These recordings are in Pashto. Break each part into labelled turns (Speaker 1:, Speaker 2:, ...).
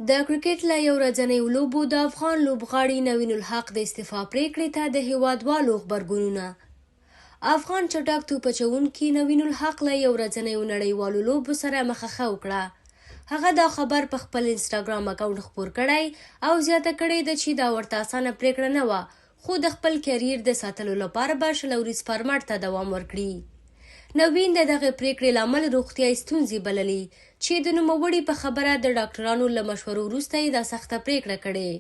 Speaker 1: د کرکټ له یو ورځنیو لوبو د افغان لوبغاړي نوین الحق د استعفا پرېکړې ته د هېوادوالو غبرګونونه. افغان چټک توپ اچوونکي نوین الحق له یو ورځنیو نړیوالو لوبو سره مخه ښه وکړه. هغه دا خبر په خپل انسټاګرام اکاونټ خپور کړی او زیاته کړې ده چې دا ورته اسانه پرېکړه نه وه، خو د خپل کریر د ساتلو لپاره به 20 اوریز فارمټ ته دوام ورکړي. نوین د دغې پرېکړې لامل روغتیايي ستونزې بللي چې د نوموړي په خبره د ډاکټرانو له مشورو وروسته یې دا سخته پرېکړه کړې.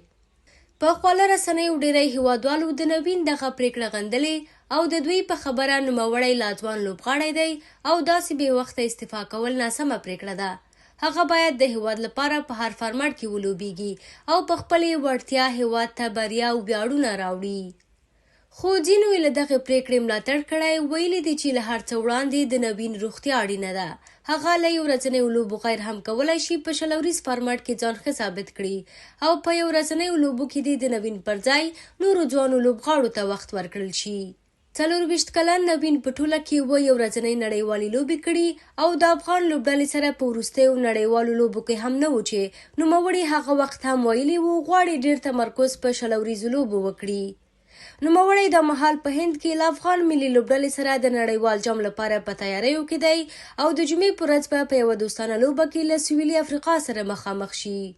Speaker 1: په خواله رسنیو ډېری هېوادوالو د نوین دغه پرېکړه غندلې او د دوی په خبره نوموړی لا ځوان لوبغاړی دی او داسې بې وخته استعفا کول ناسمه پرېکړه ده. هغه باید د هېواد لپاره په هر فارمټ کې ولوبېږي او په خپلې وړتیا هېواد ته بریا او ویاړونه راوړي. خو ځینو یې له دغې پرېکړې ملاتړ کړی، ویلي دي چې له هر څه وړاندې د نوین روغتیا اړینه ده. هغه له یو ورځنیو لوبو غیر هم کولای شي په 20 اوریز فارمټ کې ځان ښه ثابت کړي او په یو ورځنیو لوبو کې دې د نوین پر ځای نورو ځوانو لوبغاړو ته وخت ورکړل شي. 24 کلن نوین په ټوله کې اووه یو ورځنۍ نړیوالې لوبې کړي او د افغان لوبډلې سره په وروستیو نړیوالو لوبو کې هم نه و چې نوموړي هغه وخت هم ویلي وو غواړي ډېر تمرکز په 20 اوریزو لوبو وکړي. نوموړی دا مهال په هند کې له افغان ملي لوبډلې سره د نړیوال جام لپاره په تیاریو کې دی او د جمعې پر ورځ به په یوه دوستانه لوبه کې له سویلي افریقا سره مخامخ شي.